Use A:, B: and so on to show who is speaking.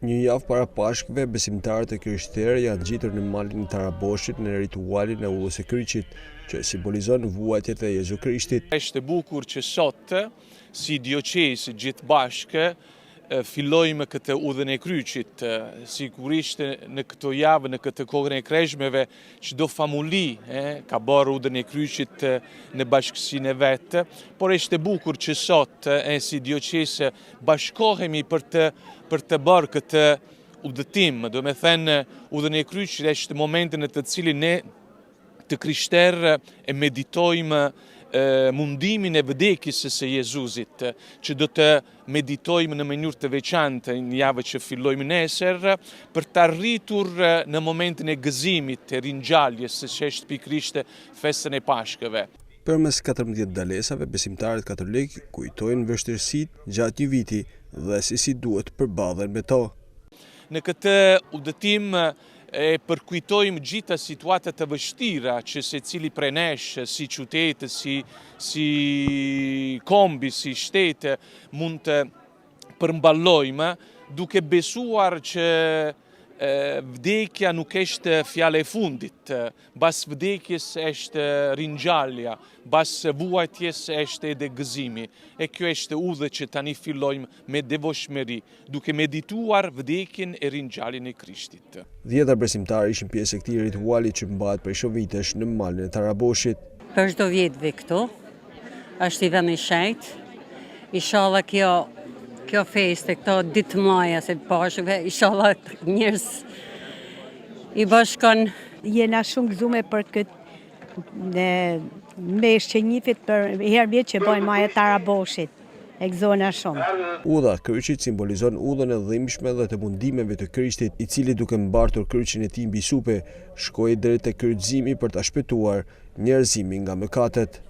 A: Një javë para Pashkëve, besimtarët e krishterë janë ngjitur në malin e Taraboshit në ritualin e Udhës së Kryqit, që simbolizon vuajtjet e Jezu Krishtit.
B: Është e bukur që sot, si dioqezë gjithë bashkë, fillojmë këtë udhën e kryqit. Sigurisht në këto javë, në këtë kohën e kreshmeve, çdo famulli ka bërë udhën e kryqit në bashkësinë e vet, por është e bukur që sot si dioqezë bashkohemi për të për të bërë këtë udhëtim, domethënë udhën e kryqit është momentin në të cilin ne të krishterë e meditojmë mundimin e vdekjes së Jezusit, që do të meditojmë në mënyrë të veçantë në javë që fillojmë nesër, për të arritur në momentin e gëzimit, të ringjalljes, që është pikërisht festën e Pashkëve.
A: Përmes 14 ndalesave, besimtarët katolikë kujtojnë vështirësitë gjatë një viti dhe se si duhet përballen me to.
B: Në këtë udhëtim e përkujtojmë gjitha situatat të vështira që secili prej nesh, si qytet, si, si kombi, si shtet, mund të përballojmë, duke besuar që vdekja nuk është fjala e fundit, mbas vdekjes është ringjallja, mbas vuajtjes është edhe gëzimi. E kjo është udhë që tani fillojmë me devotshmëri, duke medituar vdekjen e ringjalljen e Krishtit.
A: Dhjetëra besimtarë ishin pjesë e këtij rituali që mbahet prej shumë vitesh në malin e Taraboshit.
C: Për çdo vjet vi këtu, është i vend i shenjtë. Ishalla kjo kjo festë, këto ditë të mëdha se Pashkëve, ishalla njerëz i bashkon.
D: Jena shumë gëzume për këtë në meshë që njifit për herë vjet që bojnë maje Taraboshit. E gëzona shumë.
A: Udha e kryqit simbolizon udhën e dhimbshme dhe të mundimeve të Krishtit, i cili duke mbartur kryqin e tij mbi supe, shkoi deri te kryqëzimi për ta shpëtuar njerëzimin nga mëkatet.